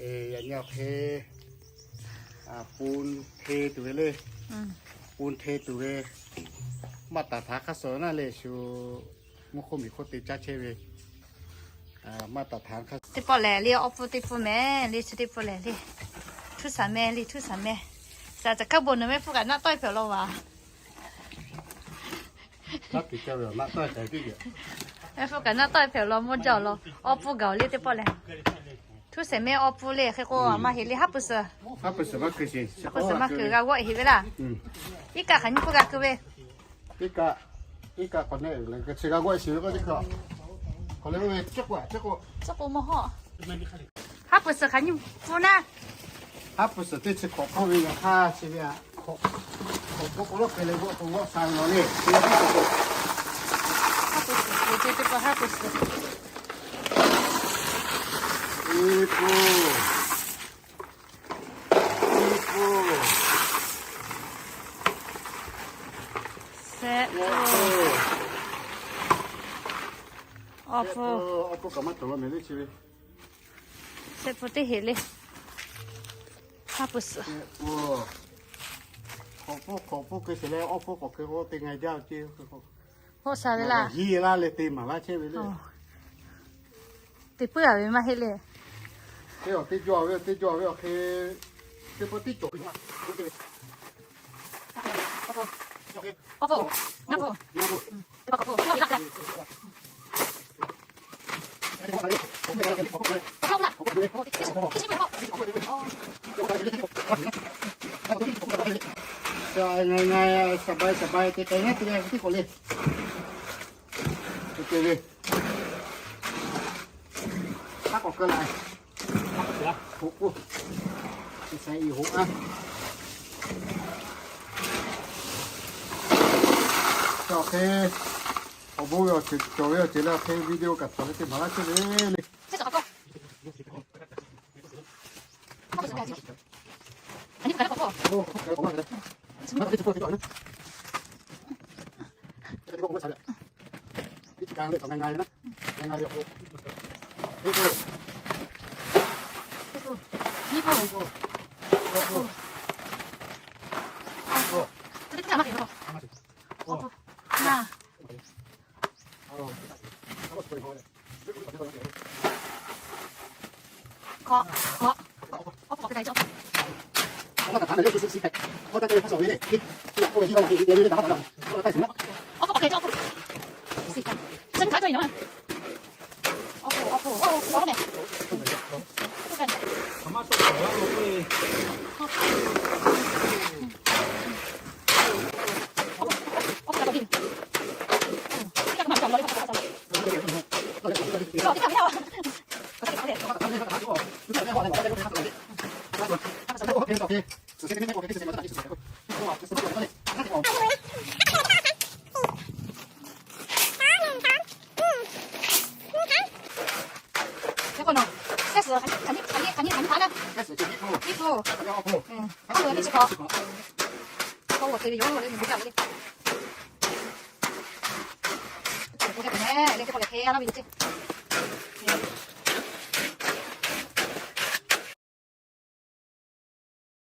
Yaꞈ nyi awˬ hk'e, pun hteˇ tuˬ ve le. Pun hteˇ tuˬ ve maˇ taˍ htaˍ hk'aˇ suh naˇ le shu, mvuhˇ hk'oˆ miˬ hk'oˆ te caˇ chehˇ ve, maˇ taˍ htaˍ hk'aˇ suh. Teˇ pawˆ lehˬ le, awˬ pfuhˇ teˇ pfuhˇ mehˍ le, chi teˇ pfuhˇ lehˬ le. Htuˇ saˍ mehˍ le, htuˇ saˍ mehˍ. Saˍ caˬ hkaˇ bon nawˬ mehˆ hpfuhˇ kaꞈ naˆ tawˆ-e hpehꞈ law vaˬ. Mehˆ hpfuhˇ kaꞈ naˆ tawˆ-e hpehꞈ law mawˇ jaˇ law. Awˬ pfuhˇ gaˬ-oˬ le teˇ pawˆ lehˬ. Htuˇ saˍ mehˍ awˬ pfuhˇ le hk'e k'o maˇ heˆ le, haˉ pui suhˍ. Haˉ pui suhˍ maˇ keu g'a g'awˆ-e heˆ ve laˇ. Iˉ kaˆ hk'aˬ nyiˇ pfuhˇ g'a keu ve. Iˉ kaˆ, iˉ kaˆ k'awꞈ nehˆ g'a g'awˆ-e shiˍ ve k'o teˇ hkui. K'awꞈ le ve, ciˉ k'o, ciˉ k'o. Ciˉ k'o mawˇ hawˆ. Haˉ pui suhˍ hk'aˬ nyiˇ pfuhˇ naˇ. Haˉ pui suhˍ teˇ chi hk'awꞈ hk'oˆ ve ngaˬ hk'aˇ chi ve a. K'awꞈ k'oˆ k'o lawˇ hk'e le g'awˆ k'o g'awˆ sha ve law le. Haˉ pui suhˍ, teˇ pawˆ haˉ pui suhˍ. Iˉ pfuhˇ. Iˉ pfuhˇ. Sehˆ pfuhˇ. Awˬ pfuhˇ. Awˬ pfuhˇ kaꞈ maˇ cawˬ law mehˍ le chi ve. Sehˆ pfuhˇ teˇ heˆ le. Haˉ pui suhˍ. Hk'awꞈ pfuhˇ, hk'awꞈ pfuhˇ keu sheˍ leh awˬ pfuhˇ k'awꞈ keu k'o te ngaˬ jaˇ ce. Hawˆ sha ve laˇ. Hiˇ laˇ leh te maˍ laˇ chehˇ ve le. Teˇ puiˉ a ve maˇ heˆ le. Teˇ awˬ teˇ jawˇ ve, teˇ jawˇ ve awˬ hk'e, teˇ pawˆ tiˉ cawˬ ve. Ngaˬ, ngaˬ, saˍ bai, saˍ bai te k'ai naˉ teˇ g'aˇ tiˉ k'awꞈ le. Te te ve. Haˉ k'awꞈ keu laꞈ. Hoꞈ k'oˆ. Chi saiˍ iˍ hoꞈ a. Cawˬ hk'e, awˬ bon ve awˬ ceuˬ cawˬ ve awˬ ceuˬ le awˬ hk'e video kaꞈ htaꞈ ve teˇ maˍ laˇ chehˇ ve le.